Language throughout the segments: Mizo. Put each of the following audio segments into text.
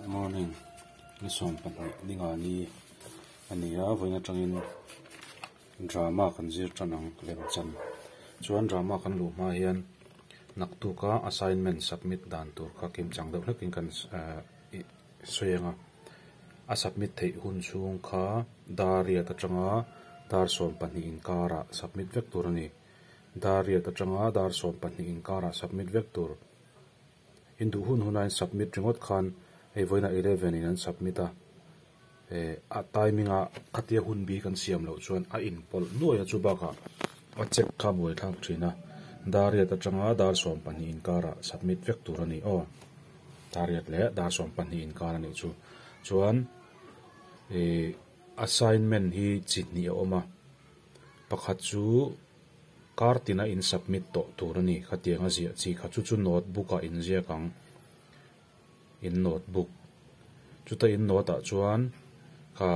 Good morning ni 12 ni nga ni a ni a vawiin atangin drama kan zir tan ang lem chan chuan drama kan luh hma hian naktuk a assignment submit dan tur kha kim chang deuh hlekin kan sawi ang a a submit theih hun chhung kha dar riat atanga dar 12 inkarah submit vek tur a ni dar riat atanga dar 12 inkarah submit vek tur. In duh hun huna in submit ringawt khan hei vawiinah 11 in an submit a eh a timing a khatia hun bi kan siam loh chuan a inpawlh nuai a chu bakah a check kha buai thlak thin a dar riat atanga dar 12 inkarah submit vek tur a ni aw dar riat leh dar 12 inkar a nih chu chuan eh assignment hi chi hnih a awm a pakhat chu kar tina in submit tawh tur a ni khatiang a ziah chi kha chu chu notebook ah in ziak ang in notebook chuta in note ah chuan kha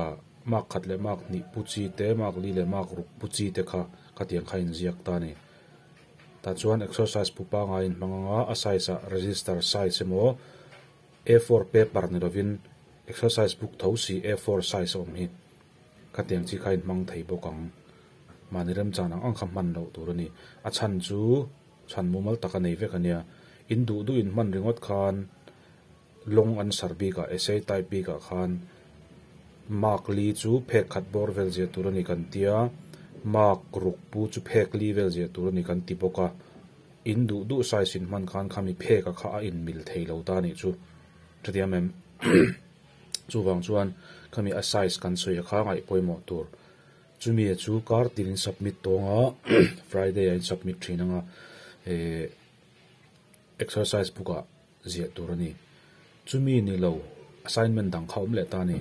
mark khat leh mark hnih pu chi te mark li leh mark ruk pu chi te kha khatiang kha in ziak ta a ni tah chuan exercise pu pangai in hmang anga a size ah register size emaw A4 paper ni lovin exercise book tho si A4 size a awm hi khatiang chi kha in hmang thei bawk ang mahni remchan ang ang kha hman loh tur a ni a chhan chu chhan mumal tak a nei vek a nia in duh duh in hman ringawt khan lawng an sar bikah essay type bikah khan mark li chu phek khat bawr vel zia tur a ni kan tia mark ruk pu chu phek li vel zia tur a ni kan ti bawk a in duh duh size in hman khan khami phek a kha a in mil thei lo ta nih chu thatiam em chuwang chuan khami a size kan sawi a kha ngaih pawimawh tur chumi chu kar tin in submit tawnga Friday a in submit thin anga eh exercise book ah ziah tur a ni chumi ni lo assignment dang kha awm leh ta a ni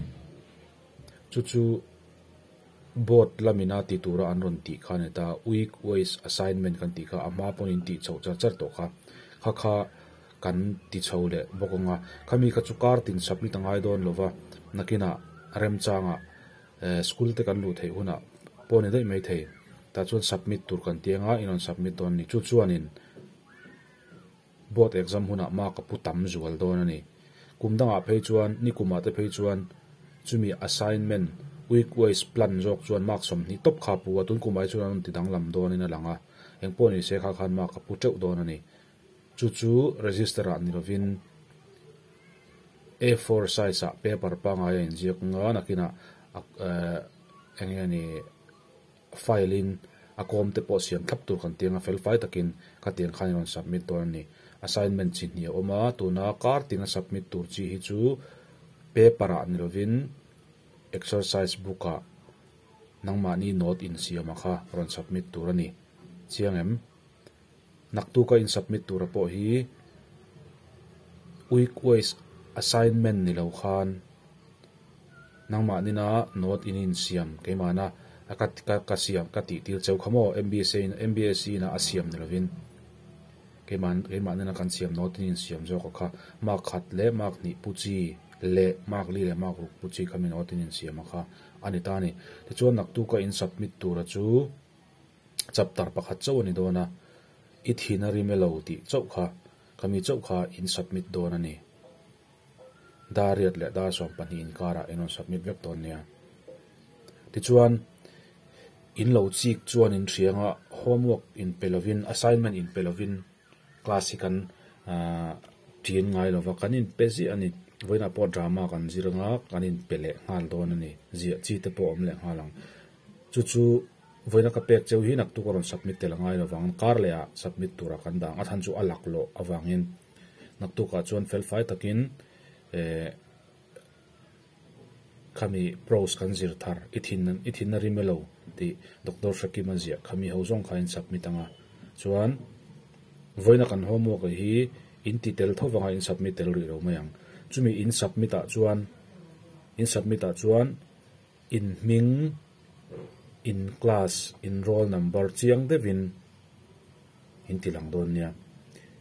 chu chu board lamina ti tura an rawn tih kha ani ta week wise assignment kan tih kha a hma pawn in tih chhoh char char tawh kha kha kha kan ti chho leh bawk anga khami kha chu kar tin submit a ngai dawn lova nakinah remchangah eh school te kan luh theih hunah pawh ni daih mai thei tah chuan submit tur kan ti anga in rawn submit dawn a ni chu chuanin board exam hunah mark a pu tam zual dawn a ni kum dangah phei chuan ni kumah te phei chuan chumi assignment week wise plan zawk chuan mark 20 tawp kha pu a tun kumah hi chuan an rawn ti danglam dawnin a lang a engpawh ni se kha khan mark a pu teuh dawn a ni chu chu register ah ni lovin A4 size ah paper pangai a inziak nga nakinah eh eng nge ni file in a kawm te pawh siam thlap tur kan ti anga fel fai takin khatiang khan in rawn submit dawn a ni assignment chi hnih a awm a tuna kar tin a submit tur chi hi chu paper ah ni lovin exercise book ah nangmahni note in siam a kha rawn submit tur a ni chiang em naktuka in submit tur a pawh hi week wise assignment ni lo khan nangmah nina note in in siam keimahna a ka ka ka siam ka tih tir cheu kha maw MBSC MBSC na a siam ni lovin keimah keimah nina kan siam note in in siam zawk a kha mark khat leh mark hnih pu chi leh mark li leh mark ruk pu chi khami note in in siam a kha ani ta ani tichuan naktuka in submit tura chu chapter pakhat chauh ani dawn a i thin a rim elo tih chauh kha khami chauh kha in submit dawn ani dar riat leh dar 12 inkarah in rawn submit vek dawn nia tichuan in lo chik chuan in thianga homework in pe lovin assignment in pe lovin class hi kan ṭin ngai lova kan in pe ziah ani vawiinah pawh drama kan zir anga kan in pe leh nghal dawn ani ziah chi te pawh a awm leh nghal ang chu chu vawiina ka pek cheu hi naktuk a rawn submit tel a ngai lovang kar leh ah submit tura kan dang a than chu a lak loh avangin naktukah chuan fel fai takin eh khami prose kan zir thar i thin i thin a rim elo tih doctor Hrekima ziah khami ho zawng kha in submit anga chuan vawiina kan homework hi in ti tel tho vanga in submit tel rih lo mai ang chumi in submit ah chuan in submit ah chuan in hming in class in roll number chiang deuhin in ti lang dawn nia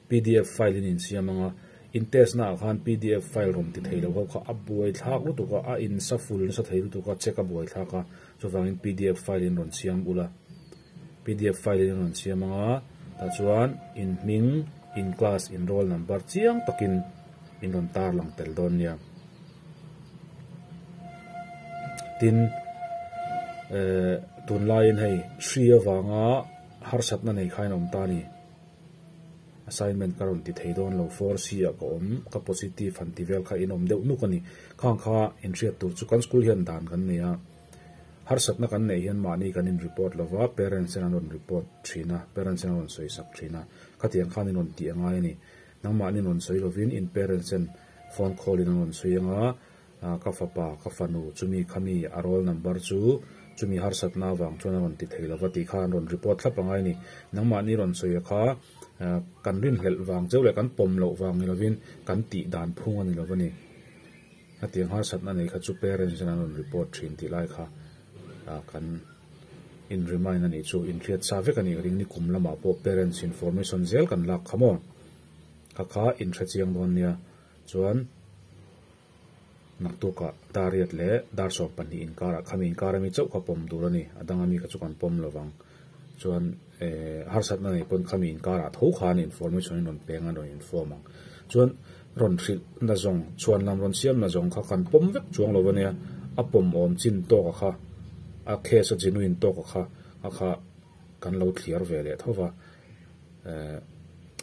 PDF file in in siam anga in test na ah khan PDF file rawn ti thei lo ho kha a buai thlak lutuk a a in sa full nasa thei lutuk a check a buai thlak a chuvangin PDF file in rawn siam ula PDF file in rawn siam anga tah chuan in hming in class in roll number chiang takin in rawn tar lang tel dawn nia. Tin, eh tunlaiin hei hri avanga harsatna nei kha in awm ta a ni. Assignment ka rawn ti thei dawn lo, 4C ah ka awm, ka positive han ti vel kha in awm deuh nuk a ni. Khang kha inhriat tur chu kan school hian dan kan nei a, harsatna kan neih hian mahni kan in report lo va, parents ten an rawn report thin a, parents ten an rawn sawi sak thin a, khatiang khan in rawn tih a ngai a ni. Nangmahni rawn sawi lovin in parents ten phone call in an rawn sawi anga, Ka fapa, ka fanu, chumi khami a roll number chu chumi harsatna avang chuan a rawn ti thei lova tih kha an rawn report thlap angai a ni. Nangmahni rawn sawi a kha kan rinhlelh vang cheu leh kan pawm loh vang ni lovin kan tih dan phung a ni lova ni. Hetiang harsatna nei kha chu parents in an rawn report thin tih lai kha kan in remind a nih chu inhriat sa vek a nih ka ring. Nikum lamah pawh parents information zel kan lak kha maw? Kha kha inhrechiang dawn nia chuan. Naktukah dar riat leh dar 12 inkarah khami inkar ami chauh kha pawm tur a ni, a dang ami kha chu kan pawm lo vang. Chuan eh harsatna nei pawn khami inkarah tho khan information in rawn peng a, rawn inform ang. Chuan rawn hrilh na zawng, chhuan lam rawn siam na zawng kha kan pawm vek chuang lo a nia, a pawm awm chin tawk a kha, a case a genuine tawk a kha a kha kan lo thliar ve leh tho va. Eh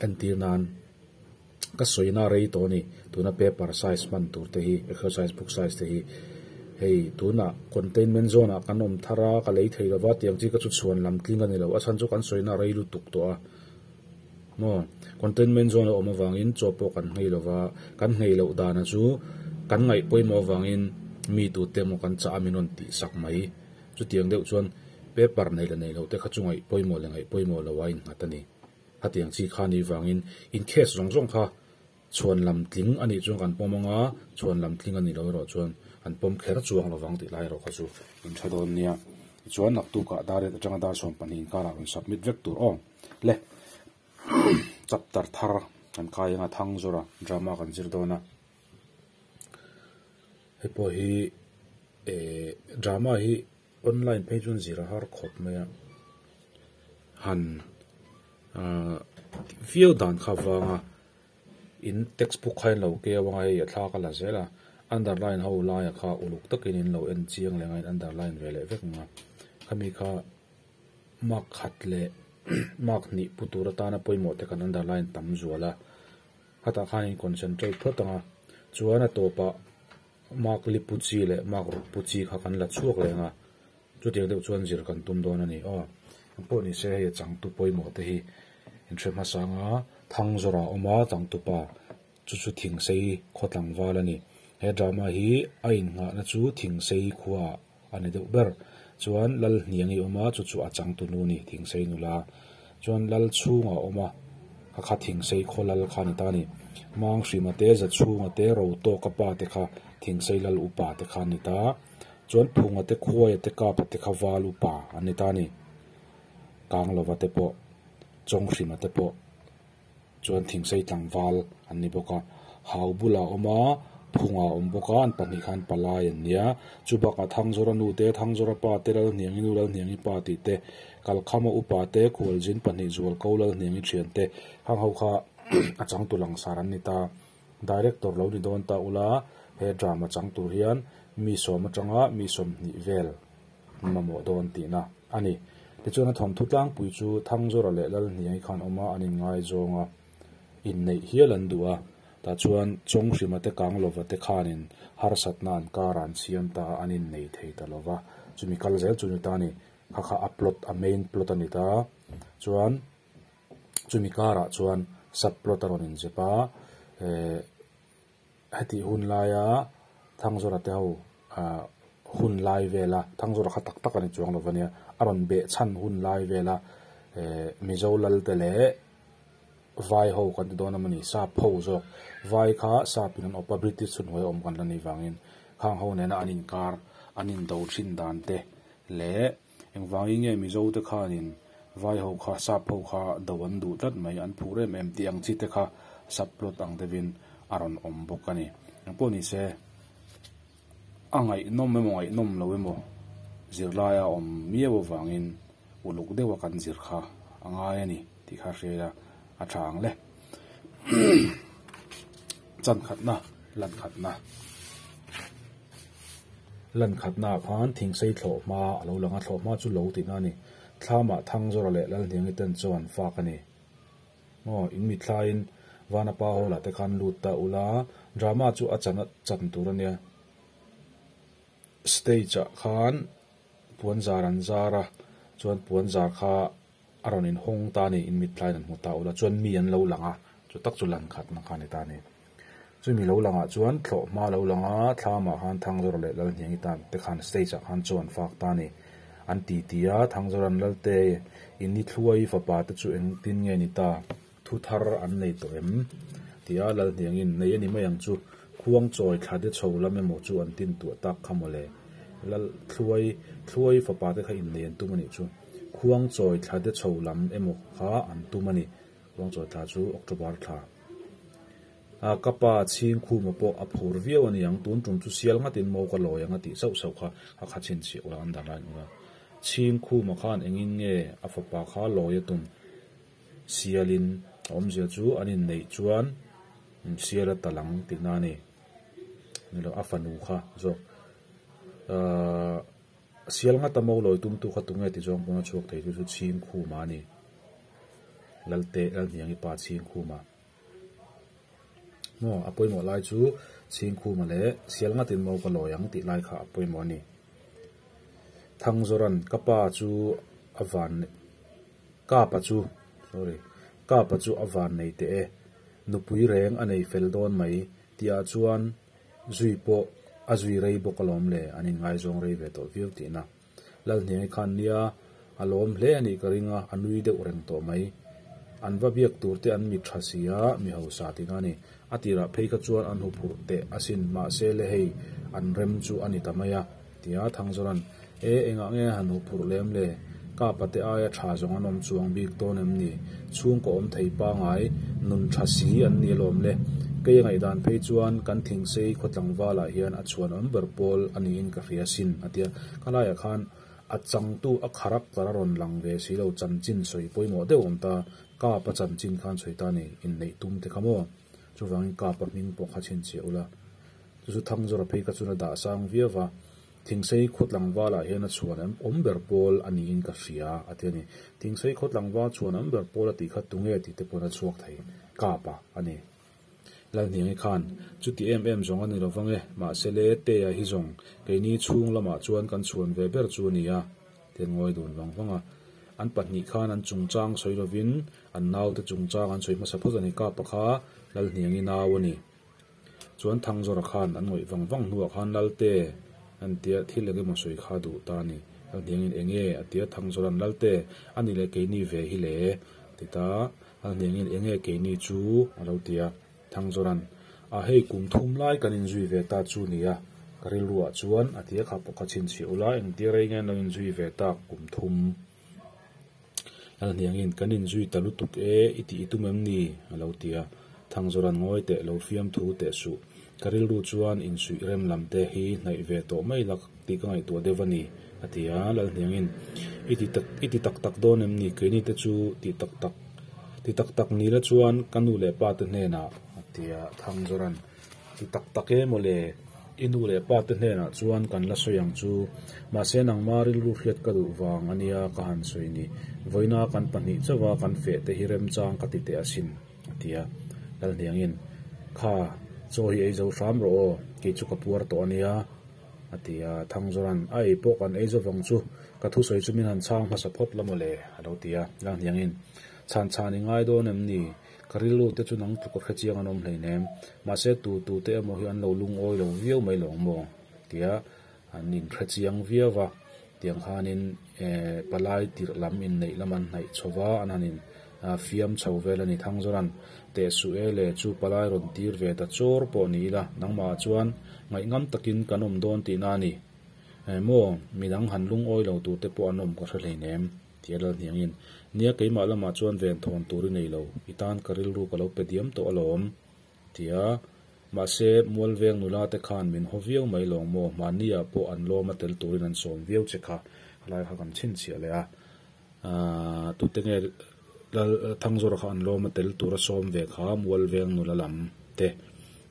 entir nan. Ka sawina rei tawh a ni. Tuna paper size hman tur te hi, exercise book size te hi, hei tunah containment zone ah kan awm thar a, ka lei thei lova tiang chi ka chu chhuan lam tling a ni lo. A chhan chu kan sawina rei lutuk tawh a. Maw? Containment zone a awm avangin chaw pawh kan nghei lova, kan nghei loh dana chu kan ngaih pawimawh avangin mi tute emaw kan chah a min rawn tih sak mai. Chutiang deuh chuan paper nei leh nei loh te kha chu ngaih pawimawh leh ngaih pawimawh lo a innghat a ni. Hetiang chi kha nih vangin in case zawng zawng kha chhuan lam tling a nih chuan kan pawm ang a, chhuan lam tling a nih loh erawh chuan an pawm kher chuang lo vang tih lai erawh kha chu in tha dawn nia. Tichuan naktukah dar riat atanga dar 12 inkarah rawn submit vek tur aw. Le chapter thar kan kai anga Thangzawra drama kan zir dawn a. Hei pawh hi eh drama hi Online phei chuan zir a har khawp mai a, han ahh viau dan kha avanga in textbook kha in lo keu anga hei a thla ka la zel a, underline ho laia kha uluk takin in lo en chiang leh anga in underline ve leh vek ang a, khami kha mark khat leh mark hnih pu tur atana pawimawh te kan underline tam zual a, khatah khan in concentrate phawt ang a, chuan a tawpah. Mark li pu chi leh mark ruk pu chi kha kan la chhuak leh ang a, chutiang deuh chuan zir kan tum dawn a ni aw. Engpawh ni se hei a changtu pawimawh te hi in hre hmasa ang a, Thangzawra a awm a, changtupa chu chu Thingsei khaw tlangval a ni. He drama hi a innghahna chu Thingsei khuaah a ni deuh ber. Chuan Lalhniangi awm a, chu chu a changtu nu a ni, Thingsei nula. Chuan Lal chhungah a awm a, kha kha Thingsei khaw lal kha a ni ta a ni. Manghrima te, Zachhunga te, Rotawka pa te kha Thingsei lal upa te kha an ni ta. Chuan Phunga te, Khuaia te, Kapa te kha Val upa an ni ta a ni. Kanglova te pawh, Chawnghrima te pawh. Chuan Thingsei tlangval an ni bawk a, hau bulah a awm a, phungah a awm bawk a, an pahnih khan palai an nia. Chu bakah Thangzawra nu te, Thangzawra pa te, Lalhniangi nu, Lalhniangi pa tih te, Kalkhama upa te, Khualzin pahnih Zualko Lalhniangi thian te, hang ho kha a changtu langsar an ni ta. Director lo ni dawn ta ula, he drama chang tur hian mi sawm atanga mi 20 vel mamawh dawn tihna a ni. Tichuan a thawmthu tlangpui chu Thangzawra leh Lalhniangi khan awm a, an inngaizawng a, inneih hial an duh a. Tah chuan Chawnghrima te Kanglova te khanin harsatna an karah an siam ta a, an innei thei ta lo va. Chumi kal zel chu ni ta a ni. Kha kha a plot, a main plot a ni ta. Chuan chumi karah chuan sub plot a rawn inzep a, eh, Hetih hun laia Thangzawra te ho hun lai vela, Thangzawra kha tak tak a ni chuang lo va nia, a rawn beh chhan hun lai vela Mizo lal te leh Vai ho kan ti dawn a mawni, Sap ho zawk, Vai kha Sap in an awp a, British chhun hnuaia awm kan la nih vangin khang ho nena an inkar, an indo thin dan te leh Engvangin nge Mizo te khanin Vai ho kha Sap ho kha do an duh tlat mai, an phur em em tih ang chi te kha sub plot ang deuhin a rawn awm bawk a ni. Engpawh ni se, a ngaihnawm emaw ngaihnawm lo emaw zirlai a awm miau avangin uluk deuha kan zir kha a ngai a ni tih kha hria ila a tha ang le. Chankhatna, Lankhatna. Lan khatnaah khan thingsei thlawhhma a lo lang a, thlawhhma chu lo tihna a ni. Thlamah Thangzawra leh Lalhniangi ten chaw an fak a ni. Maw, in mithlaiin Vanapa Hall-ah te khan lut ta ula, drama chu a chan a chan tur a nia. Stage-ah khan puanzar an zar a, chuan puanzar kha a rawn inhawng ta a ni, in mithlaiin an hmu ta ula, chuan mi an lo lang a, chu tak chu lan khatna kha a ni ta a ni. Chumi lo langah chuan thlawh hma lo lang a, thlamah khan Thangzawra leh Lalhniangi tan te khan stage ah khan chaw an fak ta a ni. An ti ti a, Thangzawra'n Lalte in ni thluai fapa te chu engtin nge ni ta, thu thar an nei tawh em? ti a, Lalhniangi'n nei a ni mai ang chu, khuang chawi thla de chho lam emaw chu an tin tuah tak kha mawle. Lal thluai thluai fapa te kha innei an tum a nih chu, khuang chawi thla de chho lam emaw kha an tum a ni. Khuang chawi thla chu October thla. A ka pa chhingkhuma pawh a phur viau a ni ang, tun tum chu sial ngatin maw ka lawi ang a tih sauh sauh kha a kha chhinchhiah ula an dan lai ula. Chhingkhuma khan engin nge a fapa kha lawi a tum sialin a awmzia chu an inneih chuan sial a tal ang tihna a ni. Ni lo a fanu kha zawk ahh sial ngata maw lawi tumtu kha tunge ti zawng pawn a chhuak thei chu chu chhingkhuma a ni. Lalte Lalhniangi pa chhingkhuma. Maw a pawimawh lai chu Chhingkhuma leh sial ngatin maw ka lawi ang tih lai kha a pawimawh a ni. Thangzawran ka pa chu a van ka pa chu sorry ka pa chu a van nei teh e nupui reng a nei fel dawn mai tihah chuan zui pawh a zui rei bawk alawm le an inngaizawng rei ve tawh viau tihna. Lalhniangi khan nia a lawm hle a nih ka ring a, a nui deuh reng tawh mai. An va biak tur te an mit tha si a, mi hausa tihna a ni. A tirah phei kha chuan an huphurh teh asin, mahse le hei an rem chu a ni ta mai a, tia Thangzawra'n, E, engah nge han huphurh lem le? Ka pate aia tha zawng an awm chuang bik dawn em ni? Chhungkaw awm thei pangai, nun tha si an ni alawm le. Kei a ngaihdan phei chuan kan thingsei khaw tlangvalah hian a chhuan awm ber pawl a niin ka hria sin, a ti a. Ka laiah khan a changtu a character a rawn lang ve si lo, chanchin sawi pawimawh deuh awm ta, Kapa chanchin khan sawi ta a ni, inneih tum te kha maw? Chuvangin Kapa hming pawh kha chhinchhiah ula. Chu chu Thangzawra phei kha chuan a dah sang viau va. Thingsei khaw tlangvalah hian a chhuan an awm ber pawl a niin ka hria, a ti a ni. Thingsei khaw tlangval chhuan awm ber pawl a tih kha tunge tih te pawhin a chhuak thei kap a, a ni. Lalhniangi khan, Chuti em em zawng a ni lo vang e, mahse le Tea hi zawng keini chhung lamah chuan kan chhuan ve ber chu a ni a, ti an ngawi dun vang vang a. An pahnih khan an chungchang sawi lovin an naute chungchang an sawi hmasa phawt a ni, kapa kha Lalhniangi nau a ni. Chuan Thangzawra khan an ngawih vang vang hnuah khan Lalte an tia thil eng emaw sawi kha duh ta a ni. Lalhniangin eng nge a tia Thangzawra'n Lalte a ni leh keini ve hi le ti ta. Lalhniangin eng nge keini chu a lo ti a. Thangzawra'n a hei kum thum lai kan inzui ve ta chu nia ka rilruah chuan a tia kha pawh kha chhinchhiah ula engtia rei nge an lo inzui ve tak kum thum. Lalhniangin, Kan inzui ta lutuk e, i tih i tum em ni? a lo ti a. Thangzawra'n ngawi teh lo fiam thu teh suh. Ka rilru chuan insuih rem lam te hi hnaih ve tawh mai la tih ka ngaihtuah deuh a ni, a ti a. Lalhniangin, I ti tak, i ti tak tak dawn em ni? Keini te chu ti tak tak, ti tak tak ni la chuan ka nu leh pa te hnenah, a ti a. Thangzawra'n, Ti tak tak e mawle, i nu leh pa te hnenah chuan kan la sawi ang chu. Mahse nangma rilru hriat ka duh vang a nia ka han sawi ni. Vawiina kan pahnih chauha kan feh te hi remchang ka ti teh asin, a ti a. Lalhniangin, Kha, chaw hi ei zo hram rawh aw, kei chu ka puar tawh a nia, a ti a. Thangzawra'n, A ei pawh kan ei zo vang chu, ka thusawi chu min han chhang hmasa phawt la mawle, a lo ti a. Lalhniangin, Chhan chhan i ngai dawn em ni? Ka rilru te chu nang tluk a hre chiang an awm hleinem. Mahse tu tu te emaw hi an lo lungawi lo viau mai lo ang maw? Tia an inhre chiang viau va. Tiang khanin eh palai tirh lam inneih lam an hnaih chho va, an han in fiam chho vel a ni. Thangzawra'n teh suh e le chu palai rawn tir ve ta chawr pawh ni ila, nangmah chuan ngaihngam takin kan awm dawn tihna a ni. Eh maw, midang han lungawi lo tur te pawh an awm ka hre hleinem. Tia Lalhniangin, Nia keimah lamah chuan ven thawn tur i nei lo, i tan ka rilru ka lo pe diam tawh alawm, tia. Mahse, Mualveng nula te khan min haw viau mai lawng maw, hmanni-ah pawh an lawm a tel turin an sawm viau che kha, helai kha kan chhinchhiah leh a. Aaa, tute nge Lal Thangzawra kha an lawm a tel tura sawm ve kha Mualveng nula lam te.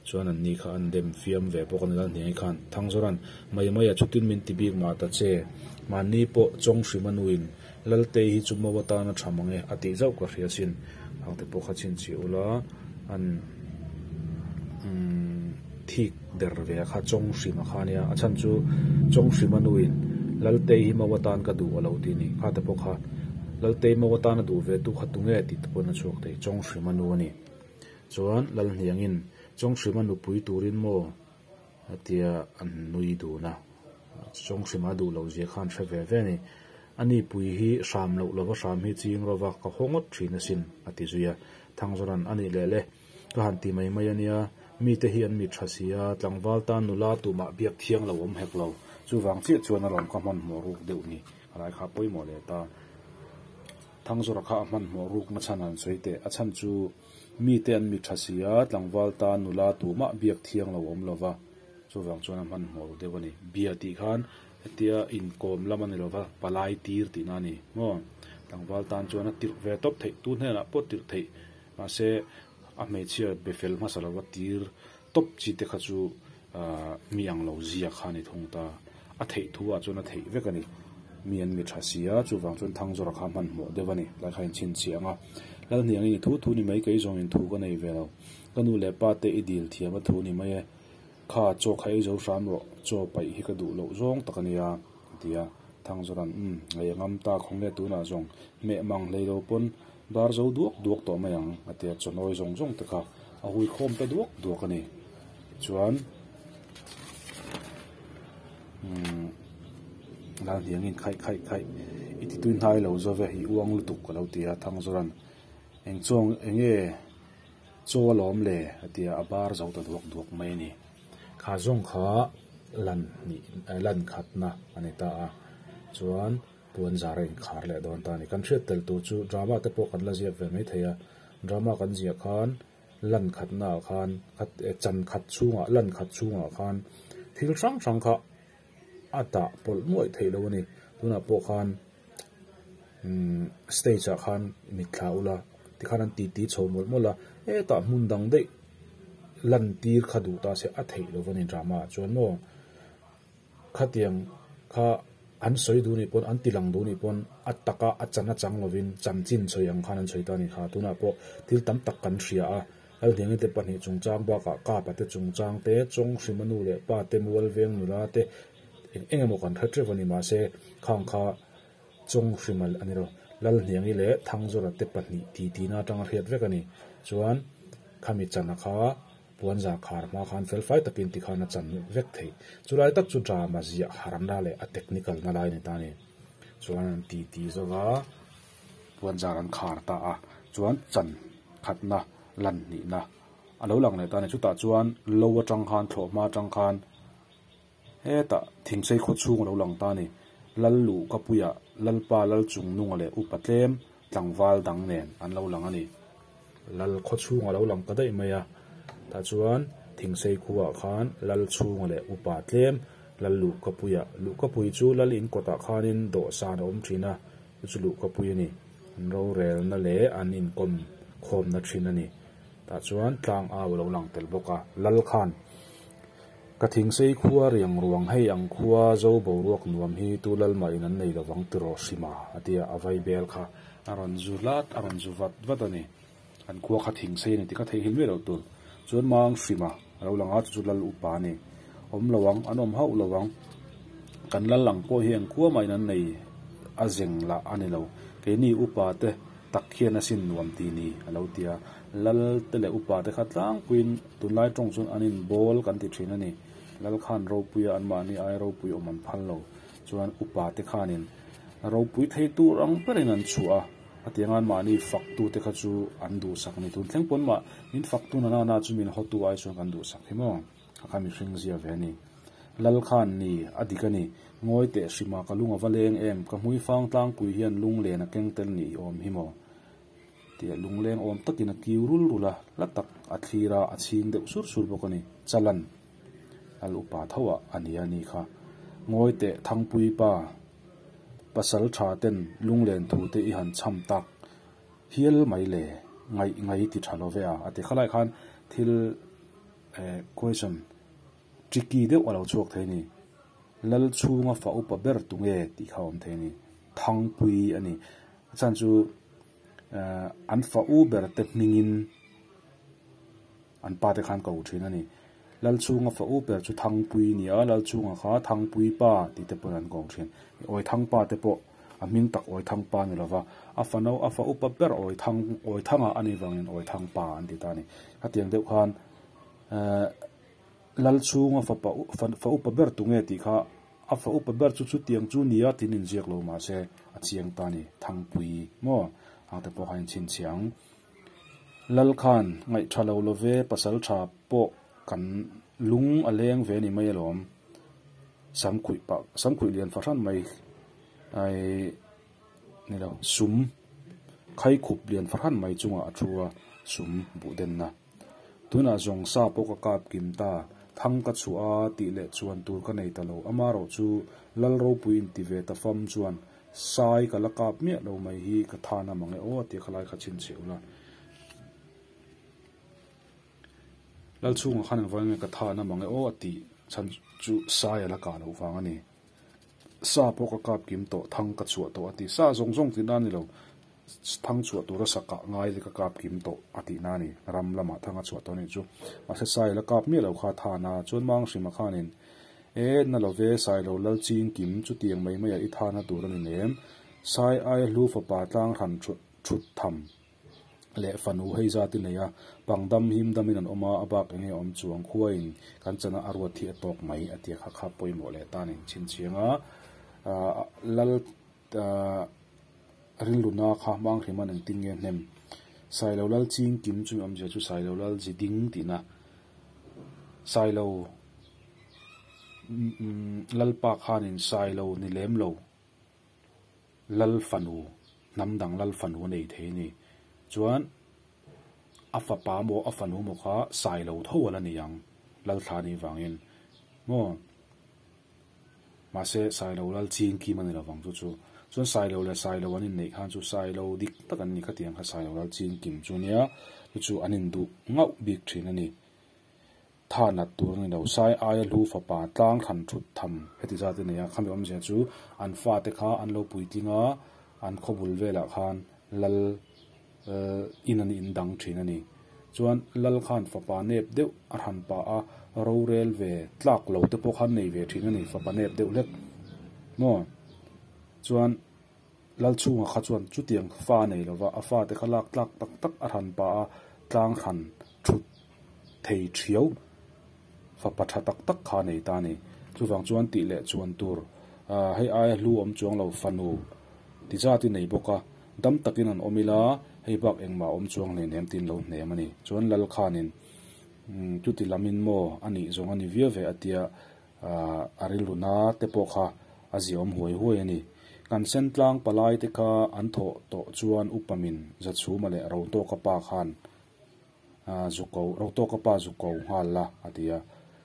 Chuan an ni kha an dem fiam ve bawk a ni Lalhniangi khan Thangzawra'n mai mai a chutin min ti bik mah ta che. Mahni pawh chawng hrim a nuin Laltei hi chu mo atan a tha mang e a tih zauh ka hria sin. Hang te pawh kha chhinchhiah ula an thik der ve a kha chawng hrim a kha nia. A chhan chu chawng hrim a nuin Laltei hi mo atan ka duh a lo ti a ni. Kha te pawh kha Laltei mo atan a duh ve tu kha tunge tih te pawhin a chhuak thei. Chawng hrim a nu a ni. Chuan Lalhniangin Chawnghrima nupui turin maw? a tia an nui dun a. Chawnghrima a duh loh zia khan hre ve ve a ni. A nipui hi hram loh lova hram hi ching rova ka haw ngawt thin asin, a ti zui a. Thangzawra'n a nih leh le, ka han ti mai mai a nia, mite hi an mit tha si a, tlangval tan nula tumah biak thiang lo awm hek lo. Chuvang chiah chuan a rawn ka hmanhmawh ruk deuh ni, a lai kha pawimawh leh ta. Thangzawra kha a hmanhmawh rukna chhan an sawi teh, a chhan chu Mite an mi tha si a, tlangval tan nula tumah biak thiang lo awm lova, chuvang chuan a hmanhmawh ru deuh a ni. Bia tih khan hetia inkawm lam a ni lova, palai tir tihna a ni maw? Tlangval tan chuan a tirh ve tawp theih, tu hnenah pawh tirh theih, mahse a hmeichhia be fel hmasa lova tir tawp chi te kha chu mi ang lo zia kha a ni thung ta. A theih thu ah chuan a theih vek a ni. Mi an mi tha si a, chuvang chuan Thangzawra kha hmanhmawh deuh a ni. Tlai kha inchhinchhiah ang a, Lalhniangin i thu thu ni mai kei zawngin thu ka nei ve lo. Ka nu leh pa te i dil thiam a thu ni mai e. Kha chaw kha ei zo hram rawh, chaw paih hi ka duh loh zawng tak a nia, a ti a. Thangzawra'n, Umm, ngei a ngam ta khawnge tunah zawng hmeh mang hlei lo pawn bar zo duak duak tawh mai ang, a ti a, chaw nawi zawng zawng te kha a hui khawm ta duak duak a ni. Tichuan, umm, Lalhniangin khaih khaih khaih i ti tui hnai lo zo ve, i uang lutuk ka lo ti a, Thangzawra'n, Eng chuang eng nge chaw alawm le? a ti a, a bar zo ta duak duak mai a ni. Kha zawng kha lan hnih lan khatna a ni ta a, chuan puan zar a inkhar leh dawn ta a ni. Kan hriat tel tur chu drama te pawh kan la ziak ve mai thei a, drama kan ziah khan lan khatna ah khan chan khat chhungah lan khat chhungah khan thil hrang hrang kha a dah pawlh nuaih theih loh a ni. Tunah pawh khan umm stage ah khan mitthla ula tikhan an titi chho mawlh mawlh a, hetah hmun dang daih lan tir kha duh ta se a theih loh a ni drama ah chuan maw khatiang kha an sawi duh nih pawn an ti lang duh nih pawn a taka a chan a chang lovin chanchin sawi ang khan an sawi ta a ni kha tunah pawh thil tam tak kan hria a Lalhniangi te pahnih chungchang bakah Kapa te chungchang te Chawnghrima nu leh pa te Mualveng nula te eng eng emaw kan hre teuh a ni mahse khang kha Chawnghrima a ni lo. Lalhniangi leh Thangzawra te pahnih titi na atanga hriat vek a ni. Chuan khami chana kha puanzar khar hma khan felfai takin tikhan a chan vek theih. Chulai tak chu drama ziah harna leh a technical na lai a ni ta a ni. Chuan an titi zova puanzar an khar ta a, chuan chan khatna lan hnihna a lo lang leh ta a ni. Chutah chuan lo atang khan thlawhhma atang khan. Hetah Thingsei khaw chhung a lo lang ta a ni. Lal luh ka puiah Lalpa Lal Chungnunga leh Upa tlem tlangval dang nen an lo lang a ni. Lal khaw chhung a lo lang ta daih mai a, tah chuan Thingsei khuaah khan Lal chhunga leh Upa tlem Lal luh ka puiah luh ka pui chu Lal in kawtah khanin dawhsan a awm thin a, chu chu luh ka pui a ni. An rorelna leh an inkawm khawmna thin a ni. Tah chuan tlang au a lo lang tel bawk a, Lal khan. Ka thingsei khua riang ruang hei ang khua zo boruak nuam hi tu lalmah in an nei lovang tiraw hrima a ti a, a vai bel kha a rawn zu lat a rawn zu vat vat a ni. An khua kha thingsei a ni tih kha theihnghilh miah loh tur. Chuan mang hrima a lo lang a, chu chu lal upa a ni. Awm lo ang, an awm hauh lo ang. Kan lal ang pawh hi eng khua mah in an nei a zeng lah a ni lo. Keini upa te tak hian a sin nuam ti ni a lo ti a. Lal te leh upa te kha tlangpuiin Tunlai tawng chuan an in bawl kan ti thin a ni. Lal khan ropuia anmahni ai ropui awm an phal lo. Chuan upa te khanin ropui thei tur ang berin an chhuah a, hetiang anmahni faktu te kha chu an duhsak a ni. Tun thleng pawn mah min faktu na nana chu min hawtu ai chuan kan duhsak hi maw? Kha kha mihring zia ve a ni. Lal khan ni a dik a ni. Ngawi teh hrima ka lung a va leng em? Ka hmui fang tlangpui hian lunglen a keng tel nih i awm hi maw? Tia lungleng awm takin a kiu rul rul a, hla tak a thlir a, a chhing deuh sur sur bawk a ni. Chalan lal upa tho ah a ni a ni kha. Ngawi teh Thangpui pa, pasal tha ten lunglen thu te i han chham tak hial mai le, ngaih ngai ti tha lo ve a, a ti khalai khan thil. Question tricky deuh a lo chhuak thei a ni. Lal chhunga fa upa ber tu nge tih kha a awm thei a ni. Thangpui a ni. A chhan chu an fa u ber te hmingin an pa te khan ko thin a ni. Lal chhunga fa u ber chu Thangpui a ni a, Lal chhunga kha Thangpui pa tih te pawhin an ko thin. Awithangpa te pawh a hming tak Awithangpa a ni lova, a fa no a fa upa ber Awithang Awithanga a nih vangin Awithangpa an ti ta a ni. Khatiang deuh khan Lal chhunga fapa fa upa ber tu nge tih kha a fa upa ber chu chutiang chu nia tiin inziak lo mahse a chiang ta a ni. Thangpui maw ang te pawh kha inchhinchhiah ang. Lal khan ngaih tha lo lo ve pasal tha pawh kan lung a leng ve ni mai alawm. Samkhuih pah samkhuih lian fahran mai ai ni lo sum khaikhup lian fahran mai chungah a thu a sum buh denna. Tunah zawng sa pawh ka kap kim ta, thang ka chhuah a tih leh chuan tur ka nei ta lo. Amarawh chu Lal ropui inti ve ta fam chuan sai ka la kap miah lo mai hi ka than a mang e aw a tia khalai kha chhinchhiah ula. Lal chhungah khan engvang nge ka than a mang e aw a tih chhan chu sai a la kah loh vang a ni. Sa pawh ka kap kim tawh, thang ka chhuah tawh a ti. Sa zawng zawng tihna a ni lo. Thang chhuah tura sa kah ngai te ka kap kim tawh a tihna a ni. Ram lamah thang a chhuah tawh a nih chu. Mahse sai la kap miah lo kha than a, chuan mang hrima khanin, E, na lo ve, sai lo lal ching kim, chutiang mai maiah i thana tur a ni nem. Sai aia hlu fapa tlang hran thut tham leh fanu hei zat i nei a, pang dam him damin an awm a, a bak enge awm chuang khuain kan chana a ruat hi a tawk mai a tia kha kha pawimawh leh tan in chhinchhiang a, lal Rilruna kha Manghriman engtin nge hnem? Sailo Lal ching kim chumi awmzia chu Sailo Lal zi ding tihna. Sailo Lalpa khanin Sailo ni lem lo Lal fanu, hnam dang Lal fanu a nei thei a ni. Chuan a fapa maw a fanu maw kha Sailo tho a la ni ang Lalthla nih vangin maw. Mahse, Sailo lal ching kim a ni lovang chu chu. Chuan Sailo leh Sailo an inneih khan chu Sailo dik tak an ni khatiang kha Sailo lal ching kim chu nia, chu chu an induh ngauh bik thin a ni. Tha nat tur a ni lo, Sai aia hlu fapa tlang thlan thut tham heti zat a nei a, khami awmzia chu an fate kha an lo puitling a, an khawbul velah khan lal in an indang thin a ni. Chuan Lal khan fapa nep deuh a hran pah a, rorel ve tlak lo te pawh khan nei ve thin a ni, fapa nep deuh hlek maw? Chuan Lal chhunga kha chuan chutiang fa nei lova a fate kha lak tlak tak tak a hran pah a, tlang hran thut thei thiau fapa tha tak tak kha a nei ta a ni. Chuvang chuan tih leh chuan tur hei aia hlu awm chuang lo fanu ti zat i nei bawk a, dam takin an awm ila hei bak engmah awm chuang hlei nem tiin lo hnem a ni. Chuan Lal khanin chuti lamin maw a nih zawng a ni viau ve a tia a rilru na te pawh kha a ziaawm huai huai a ni. Kan sentlang palai te kha an thawh tawh chuan upamin Zachhuma leh Rotawka pa khan Zuko, Rotawka pa Zuko nghal la a ti a,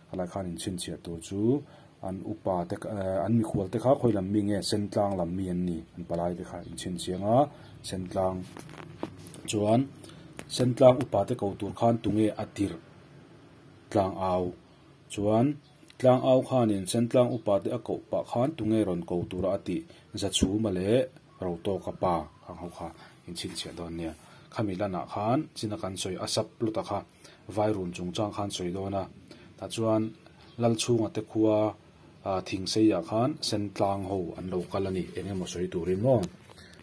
khalai khan inchhinchhiah tur chu an upa te an mikhual te kha khawi lam mi nge Sentlang lam mi an ni an palai te kha inchhinchhiang a, Sentlang chuan Sentlang upa te ko tur khan tunge a tirh tlang au chuan tlang au khanin Sentlang upa te a koh pah khan tunge rawn ko tura a tih Zachhuma leh Rotawka pa ang ho kha inchhinchhiah dawn nia. Khami lanah khan china kan sawi a sap luta kha Vairun chungchang khan sawi dawn a. Tah chuan Lalchhunga te khua Thingseiah khan Sentlang ho an lo kal a ni eng emaw sawi turin maw.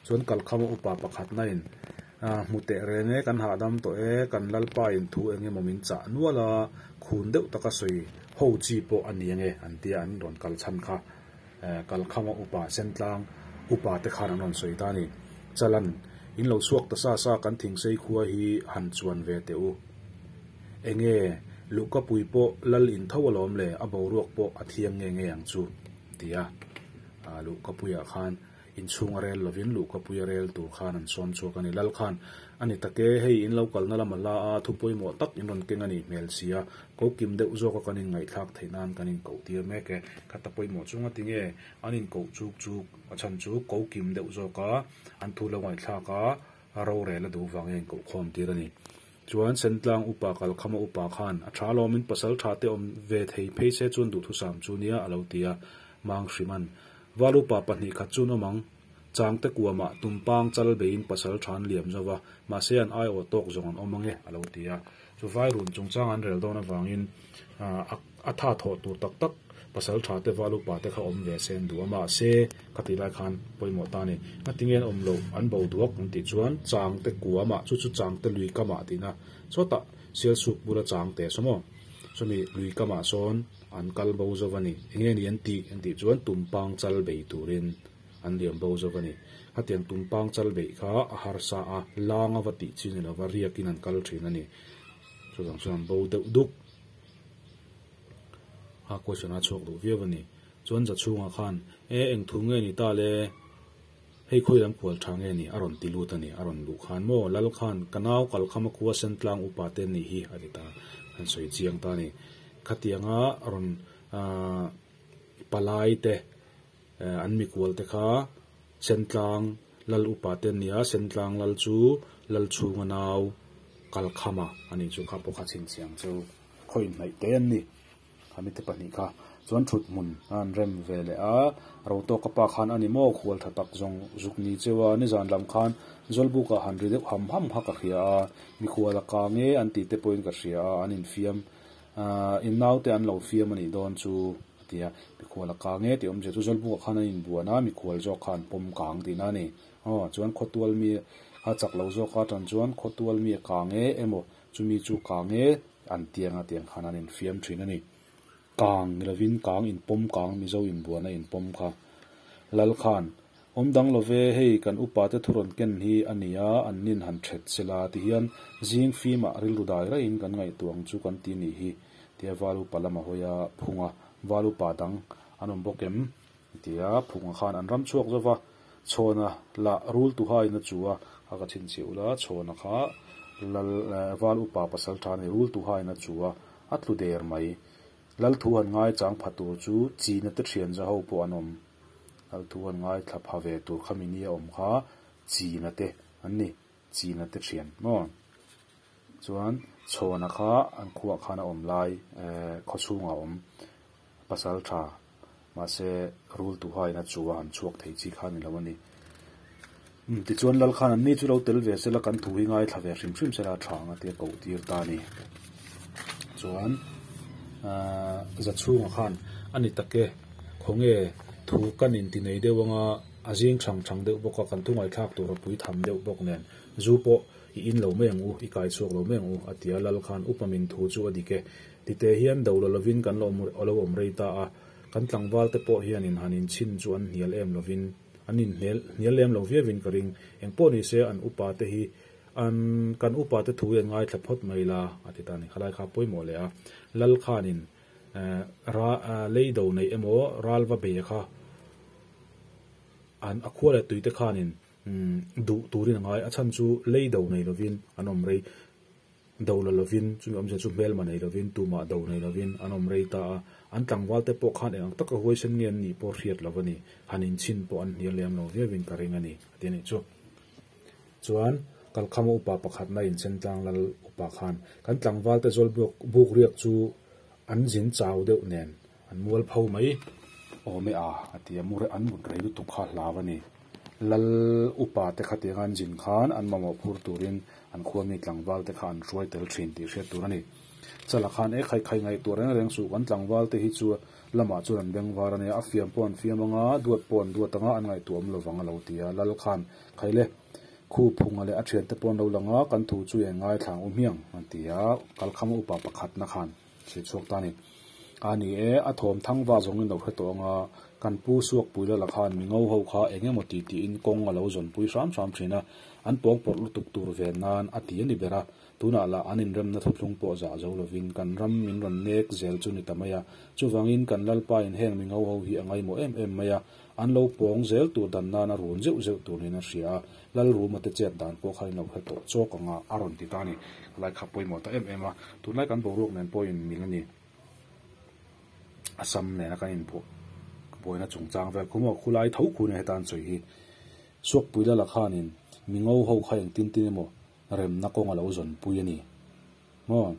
Chuan Kalkhama upa pakhatna in hmu teh reng e kan hahdam tawh e kan Lalpa in thu eng emaw min chah nual a khun deuh taka sawi ho chi pawh a ni ange an tia an rawn kal chhan kha. Kalkhama upa Sentlang upa te khan an rawn sawi ta a ni. Chalan, in lo chhuak ta sa sa kan Thingsei khua hi han chuan ve teh u. Enge, Luhkapui pawh lal in tho alawm le, a boruak pawh a thiang nge nge ang chu, ti a. Luhkapuiah khan Inchhung a rel lovin luhkapui a rel tur khan an sawm chhuak a ni. Lal khan, A ni tak e, hei in lo kalna lam a hla a, thu pawimawh tak in rawn keng a nih hmel si a, ko kim deuh zawka kan inngaihthlak theih nan kan inkoh tir mek e. Khata pawimawh chunga tinge an inkoh chuk chuk a chhan chu ko kim deuh zawka an thu lo ngaihthlak a, rorel a duh vangin a inkoh khawm tir a ni. Chuan Sentlang upa Kalkhama upa khan a tha lawmin pasal tha te awm ve thei phei se chuan duhthusam chu nia a lo ti a, Mang Hriman Val upa 2 khat chu an awm ang. Changte kuamah tumpang chal beiin pasal tha an liam zo va, mahse an aiawh tawk zawng an awm ange a lo ti a. Chu Vairun chungchang an rel dawn avangin a tha thawh tur tak tak pasal tha te val upa te kha awm ve se an duh a, mahse khatih lai khan pawimawh ta a ni. Ngatinge an awm loh, an bo duak an tih chuan Changte kuamah, chu chu Changte lui kamah tihna sawtah Sialsuk bula Changte saw maw? Chumi lui kamah sawn an kal bo zo a ni. Enge ni an tih an tih chuan tumpang chal bei turin an liam bo zo a ni. Khatiang tumpang chal beih kha a harsa a, lang a va tih chi ni lova riakin an kal thin a ni. Chuvang chuan an bo deuh duk. A question a chhuak duh viau a ni. Chuan Zachhunga khan, E, eng thu nge ni ta le? Hei khawi lam kual tha nge ni? A rawn ti lut a ni. A rawn luh khan maw, Lal khan, ka nau kalkhama khua Sentlang upa te nih hi a ti ta. An sawi chiang ta a ni. Khatianga rawn palai te, an mikual te kha Sentlang Lal upa te an ni a, Sentlang Lal chu Lal chhunga nau kalkhama a nih chu kha pawh kha chhinchhiang chu khawi inhnaih te an ni. Khami te 2 kha chuan thut hmun a an rem ve leh a, Rotawka pa khan a ni maw khual tha tak zawng zuk ni cheu a, nizan lam khan Zawlbukah han ri deuh ham ham kha ka hria a, mikhual a kang e an tih te pawhin ka hria a, an infiam in naute an lo fiam a nih dawn chu a ti a, mikhual a kang e tih awmzia chu Zawlbukah khan an inbuan a, mikhual zawk kha an pawm kang tihna a ni. Aw chuan khawtual mi a chak lo zawk a tan chuan khawtual mi a kang e emaw chumi chu kang e an tiang a tiang khan an infiam thin a ni. Kang ni lovin kang inpawm kang Mizo inbuana inpawm kha. Lal khan, Awm dang love, hei kan upa te thu rawn ken hi a ni a, an nin han that sela ti hian zing fimah rilru dai raiin kan ngaihtuah ang chu kan ti nih hi tia val upa lama hawi a phung a, val upa dang an awm bawk em? Tia phunga khan an ram chhuak zo va, Chhawna lah rul tuhain a chu a, a ka chhinchhiah ula, Chhawna kha lal val upa pasal tha a ni, rul tuhain a chu a, a tlu der mai. Lal thu han ngai chang pha tur chu China te thian za ho pawh an awm. Lal thu han ngai thla pha ve tur khami nia awm kha China te an ni, China te thian maw? Chuan Chhawna kha an khuah khan a awm lai khawchhungah a awm pasal tha mahse rul tuhain a chu a han chhuak thei chi kha a ni lo a ni. Tichuan Lal khan an ni chu lo tel ve sela kan thu hi ngaithla ve hrim hrim sela a tha ang a tia koh tir ta a ni. Chuan Zachhunga khan a ni tak e, khawnge thu kan inti nei deuh anga a zing thang thang deuh bawk a, kan thu ngaihthlak tur a pui tham deuh bawk nen zu pawh i in lo mai ang u, i kai chhuak lo mai ang u a ti a, Lal khan upa min thu chu a dik e. Tite hian do la lovin kan lo lo awm rei ta a, kan tlangval te pawh hianin han inchhin chu an hnial em lovin an inhnial hnial lem lo viauin ka ring. Engpawh ni se an upa te hi an kan upa te thu hi an ngaithla phawt mai la a ti ta a ni. Khalai kha pawimawh leh a, Lal khanin ra lei do neih emaw ral va bei kha an a khua leh tui te khanin duh turin a ngai. A chhan chu lei do nei lovin an awm rei do la lovin chumi awmzia chu hmelma nei lovin tumah do nei lovin an awm rei ta a. An tlangval te pawh khan eng ang taka huaisen nge an nih pawh hriat lo a ni. Han inchhin pawh an hnial lem lo viauin ka ring a ni a ti a nih chu. Chuan Kalkhama upa pakhatna inchentlang lal upa khan kan tlangval te zawl buk riak chu an zin chau deuh nen an mual pho mai awm e a a ti a, an mut rei lutuk kha hlau a ni. Lal upa te khatiang an zin khan an mamawh phur turin an khuami tlangval te kha an hruai tel thin tih hriat tur a ni. Chala khan e khai khai ngaihtuah reng reng suh kan tlangval te hi chu lamah chuan an beng var a nia, a fiam pawh an fiam anga, duat pawh an duat anga, an ngaihtuah awm lovang a lo ti a. Lal khan khaile khu phunga leh a thiante pawh an lo lang a, kan thu chu eng ngaithla ang u hmiang an ti a, kalkhama upa pakhatna khan chhe chhuak ta a ni. A ni e, a thawm thang va zawngin lo hre tawh anga, kan pu Suakpui lala khan mi ngo ho kha eng emaw ti tiin kawng a lo zawnpui hram hram thin a, an pawng pawrh lutuk tur ve nan a ti a ni ber a. Tunah lah an inremna thuthlung pawh zah zo lovin kan ram min rawn nek zel chu ni ta mai a. Chuvangin kan Lalpa in heng mi ngo ho hi a ngaimawh em em mai a, an lo pawng zel tur dan nan a run zeuh zeuh tur niin a hria a, Lalruma te chet dan pawh kha in lo hre tawh chawk anga a rawn ti ta a ni. Lai kha pawimawh ta em em a, tunlai kan boruak nen pawh in mil a ni. Assam nena kan inbuah buaina chungchang vel khu maw khulai tho khu nia heta an sawi hi. Suakpui lala khanin mi ngo ho kha engtin tin emaw remna kawng a lo zawnpui a ni. Maw?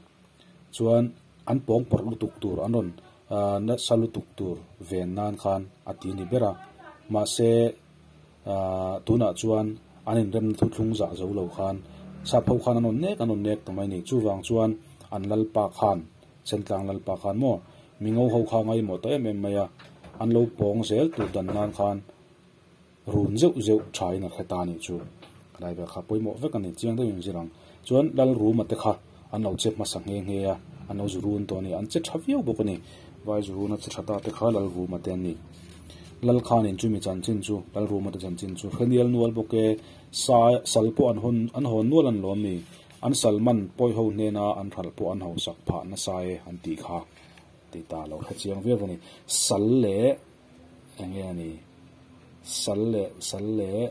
Chuan an pawng pawrh lutuk tur, an rawn nasa lutuk tur ven nan khan a ti ni ber a. Mahse, tunah chuan an inremna thuthlung zah zo lo khan sap ho khan an rawn nek an rawn nek ta mai a ni. Chuvang chuan an lalpa khan, Sentlang lalpa khan maw, mingo ho kha ngaimawh ta em em mai a, an lo pawng zel tur dan nan khan run zeuh zeuh thain a hre ta a nih chu. Ka lai vel kha pawimawh vek a ni, chiang deuhin zir ang. Chuan Lalruma te kha an lo che hmasa nghe nghe a, an lo zu run tawh a ni, an che tha viau bawk a ni. Vai zu runa che tha ta te kha Lalruma te an ni. Lalkhanin chumi chanchin chu, Lalruma te chanchin chu hre nial nual bawk e, sa sal pawh an hawn an hawn nual an lawm ni, an sal man pawi ho hnena an hralh pawh an hausak phah nasa e an tih kha ti ta lo hre chiang viau a ni. Sal leh eng nge a ni? Sal leh sal leh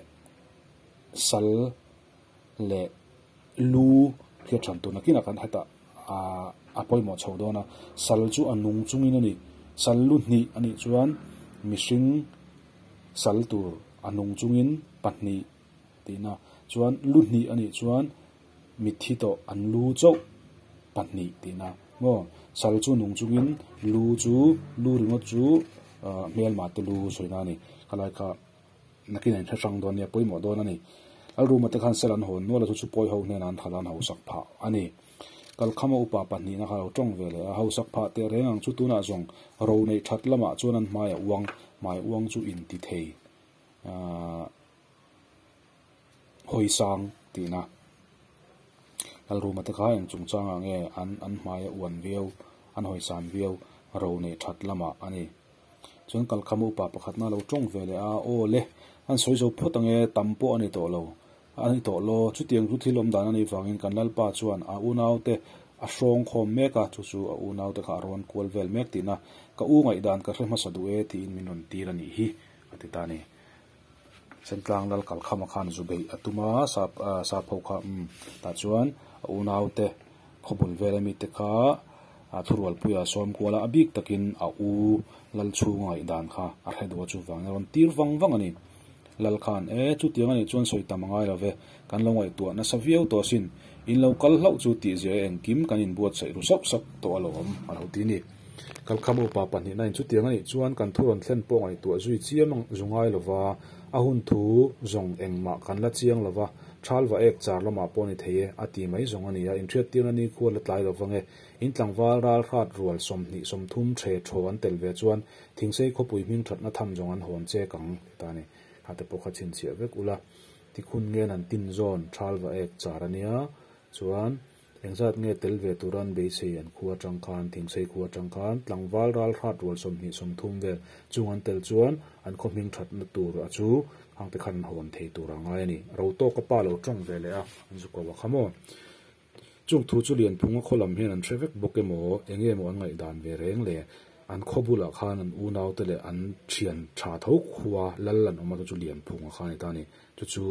sal leh lu hriat hran tur nakinah kan hetah ah a pawimawh chho dawn a, sal chu a nung chungin a ni. Sal lu hnih a nih chuan mihring sal tur a nung chungin pahnih tihna chuan lu hnih a nih chuan mitthi tawh an lu chauh pahnih tihna maw sal chu nung chungin lu chu lu ringawt chu ah hmelma te lu sawina a ni khalai kha nakin an hre hrang dawn nia pawimawh dawn a ni Lalruma te khan sel an hawn nual a chu chu pawi ho hnenah an khalh a an hausak phah a ni Kalkhama upa pahnihna kha a lo tawng ve leh a hausak phah teh reng ang chu tunah zawng ro neih that lamah chuan an hmai a uang hmai uang chu inti thei ah. Hawi sang tihna Lalruma te kha eng chungchangah nge an an hmaia uan viau, an hawi san viau ro neih that lamah a ni. Chuan kalkhama upa pakhatna lo tawng ve leh a, aw le, an sawi zo phawt ange, tam pawh a ni tawh lo, a ni tawh lo, chutiang chu thil awm dan a nih vangin kan Lalpa chuan a unaute a hrawng khawm mek a, chu chu a unaute kha a rawn kual vel mek tihna, ka u ngaihdan ka hre hmasa duh e tiin min rawn tir a nih hi, a ti ta a ni. Sentlang lal kalkhama khan zu beih a tum a, sap sap ho kha umm tah chuan a unaute khawbul vel ami te kha a thurualpuia sawm kual a, a bik takin a u lal chhunga ngaihdan kha a hre duh a chuvangin a rawn tir vang vang a ni. Lal khan e chutiang a nih chuan sawi tam a ngai lo ve, kan lo ngaihtuah nasa viau tawh asin, in lo kal hlauh chu tihzia e engkim kan inbuatsaih ru sauh sauh tawh alawm a lo ti a ni. Kalkhama upa pahnihna in chutiang a nih chuan kan thu rawn thlen pawh ngaihtuah zui chiam ang zu ngai lova, a hun thu zawng engmah kan la chiang lova, thal va ek char lamah pawh ni thei e, a ti mai zawng a ni a, inhriattirna ni khu a la tlai lova nge, in tlangval ral hrat rual 20 30 the thaw an tel ve chuan Thingsei khawpui hming thatna tham zawng an hawn chek ang ti ta a ni. Khate pawh kha chhinchhiah vek ula, tikhun ngen an tin zawn thal va ek char a nia, chuan Engzat nge tel ve tura an beisei an khua atang khan, Thingsei khua atang khan, tlangval ral hrat rual 20 30 vel chung an tel chuan an khaw hming thatna tur a chu hang te khan an hawn thei tur a ngai a ni. Ro tawk a pa lo tawng ve leh a, an zu ko a kha maw? Chung thu chu Lianphunga khaw lam hian an hre vek bawk emaw, enge maw an ngaihdan ve reng le? An khaw bulah khan an unaute leh an thian tha tho khua lal an awm a, chu chu Lianphunga kha a ni ta a ni. Chu chu.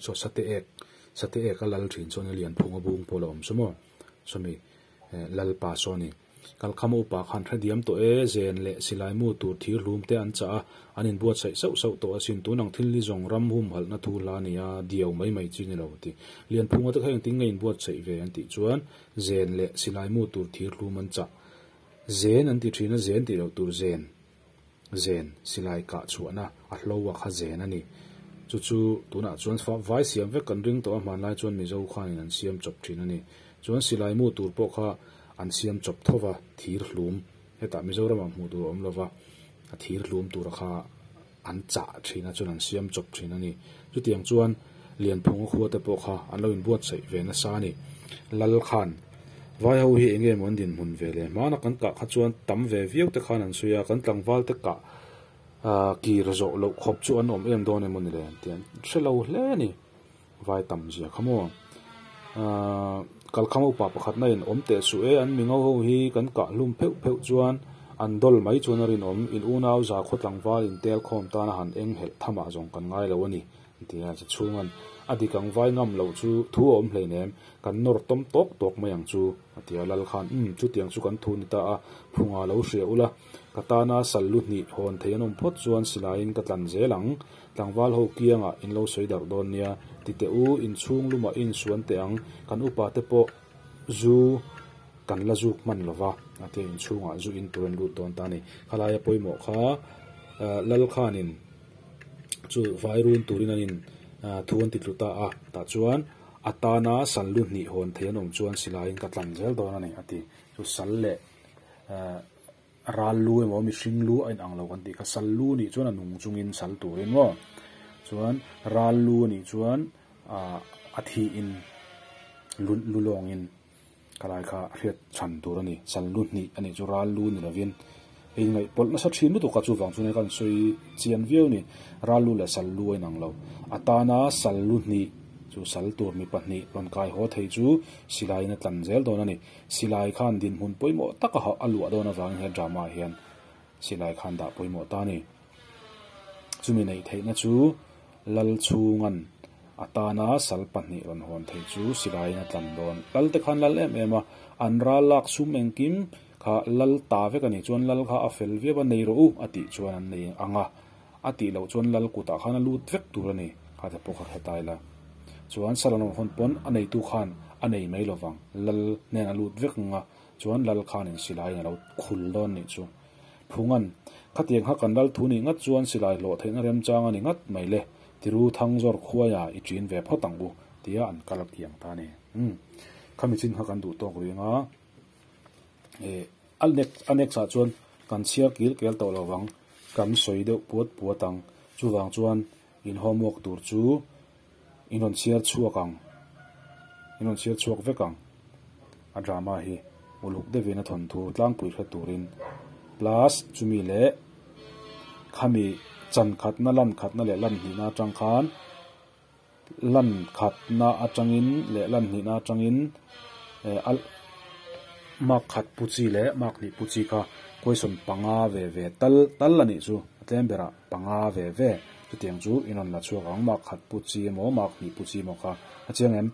Saw sate ek sate ek a lal thin chuan a lian phung a bung pawh a awm chu maw sawmi lalpa saw a ni kalkhama upa khan hre diam tawh e zen leh silai mu tur thir hlum te an chah a an inbuatsaih sauh sauh tawh asin tun ang thil hi zawng ram hum halhna thu hla a ni a diau mai mai chi ni lo tih lian phunga te kha engtin nge inbuatsaih ve an tih chuan zen leh silai mu tur thir hlum an chah zen an ti thin a zen tih loh tur zen. Zen, silai kah chhuahna a hlo a kha zen a ni. Chu chu tunah chuan vai siam vek kan ring tawh a, hmanlai chuan Mizo khanin an siam chawp thin a ni. Chuan silai mu tur pawh kha an siam chawp tho va, thir hlum, hetah Mizoramah hmuh tur a awm lo va, a thir hlum tura kha an chah thin a, chuan an siam chawp thin a ni. Chutiang chuan Lianphunga khua te pawh kha an lo inbuatsaih ve nasa a ni. Lal khan Vai ho hi enge maw an dinhmun ve leh hmana kan kah kha chuan tam ve viau te khan an sawi a, kan tlangval te kah kir zawh loh khawp chu an awm em dawn emaw ni le tih an hre lo hle a ni. Vai tam zia kha maw. Kalkhama upa pakhatna in awm teh suh e, an mi ngo ho hi kan kah hlum pheuh pheuh chuan an dawl mai chuan a rinawm, in unau za khaw tlangval in tel khawm tana han eng helh thamah zawng kan ngai lo a ni. Tia chhungan A dik ang vai ngam loh chu thu a awm hleinem, kan nawr tawm tawk tawk mai ang chu, a ti a. Lal khan, Umm, chutiang chu kan thu ni ta a, phunga lo hria ula, ka tana sal lu hnih hawn thei an awm phawt chuan silaiin ka tlan zel ang. Tlangval ho kiangah in lo sawi darh dawn nia, ti teh u, inchhung lumah i insuan teh ang, kan upa te pawh zu kan la zuk hman lo va, a ti a, inchhungah zu in tur an lut dawn ta a ni. Khalaia pawimawh kha Lal khanin chu vai run turin an in thu an ti tlu ta a, tah chuan a tana sal lu hnih hawn thei an awm chuan silaiin ka tlan zel dawn a ni, a ti. Chu sal leh ral lu emaw mihring lu a inang lo kan tih kha, sal lu nih chuan a nung chungin sal turin maw chuan ral lu a nih chuan a thihin lu lawngin Ka lai kha hriat chhan tur a ni. Sal lu hnih a nih chu ral lu ni lovin i ngaihpawlh nasa thin lutuk a, chuvang chuan ka rawn sawi chian viau a ni. Ral lu leh sal lu a inang lo. A tana sal lu hnih chu sal tur mi pahnih rawn kai haw thei chu silaiin a tlan zel dawn a ni. Silai khan dinhmun pawimawh taka a luah dawn avangin he drama ah hian silai khan dah pawimawh ta a ni. Chumi neih theihna chu Lalchhunga'n a tana sal pahnih rawn hawn thei chu silaiin a tlan dawn. Lal te khan lal em em a, an ral lak sum engkim kha lal ta vek a nih chuan lal kha a fel viau a, nei rawh u a tih chuan an nei ang a, a tih loh chuan lal kutah khan a lut vek tur a ni, kha te pawh kha hre ta ila. Chuan sal an rawn hawn pawn a neitu khan a nei mai lovang, lal hnen a lut vek ang a, chuan lal khanin silaiin a lo khul dawn nih chu. Phungan, Khatiang kha kan lal thu nih ngat chuan silai hlawh theihna remchang a ni ngat mai le, tiru Thangzawr khuaia i ṭin ve phawt ang u, tia an kal kiang ta a ni. Umm, khami chin kha kan duh tawk ring a, e, a next, a next ah chuan kan chhiar kil kel tawh lo vang, kan sawi deuh puat puat ang, chuvang chuan in homework tur chu in rawn chhiar chhuak ang, in rawn chhiar chhuak vek ang. A drama hi uluk deuhin a thawnthu tlangpui hre turin plus chumi leh khami chan khatna lan khatna leh lan hnihna atang khan lan khatna atangin leh lan hnihna atangin eh a mark khat pu chi leh mark hnih pu chi kha question panga ve ve tal tal a nih chu a tlem berah panga ve ve chutiang chu in rawn la chhuak ang mark khat pu chi emaw mark hnih pu chi emaw kha a chiang em.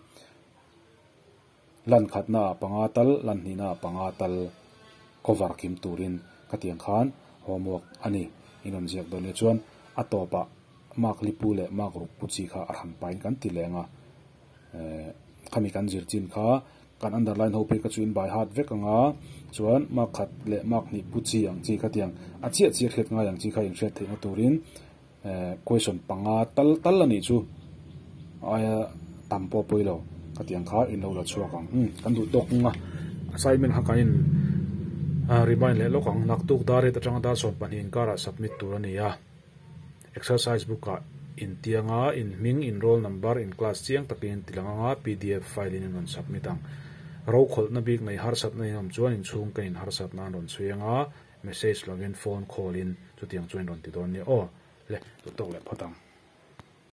Lan khatna ah panga tal, lan hnihna ah panga tal cover kim turin khatiang khan homework a ni. In rawn ziak dawn nia chuan a tawpah mark lipu leh mark ruk pu chi kha a hran pahin kan ti leng a. Eh khami kan zir chin kha kan underline ho phei kha chu in by heart vek ang a, chuan mark khat leh mark hnih pu chi ang chi khatiang a chiah chiah hriat ngai ang chi kha in hriat theihna turin Eh question panga tal tal a nih chu aia tam pawh pawi lo ka ti ang kha in lo la chhuak ang umm kan duh tawk ang a assignment kha kan in remind leh lawk ang naktuk dar riat atanga dar 12 inkarah submit tur a ni a exercise book ah intianga in hming in roll number in class chiang takin in tilang anga pdf file in in rawn submit ang rokhawlhna bik nei harsatna in awm chuan inchhung ka in harsatna an rawn chhui anga. Message lovin phone call in chutiang chuan in rawn ti dawn nia aw le duh tawk leh phawt ang.